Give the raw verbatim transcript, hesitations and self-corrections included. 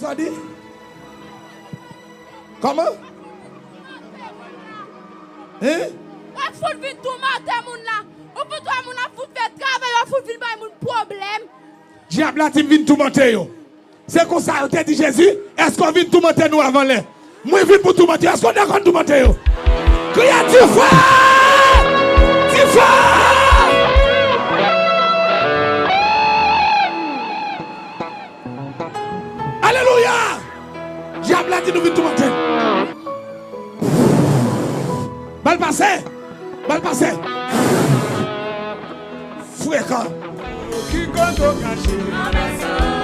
Gade. Kòman? Hein? W ap fout vin toumante moun la. Ou fout wè moun ap fout fè travay, w ap fout vin bay moun pwoblèm. Dyab la di m vin toumante yo. Se konsa yo te di Jezi, èske w vin toumante nou avan lè? Mwen vin pou toumante yo. Èske w dakò n toumante yo? Kriye dife! Dife! Alelouya! Dyab la di nou vin toumante. Bal pase! Bal pase! Frekan! Ki kote w kache?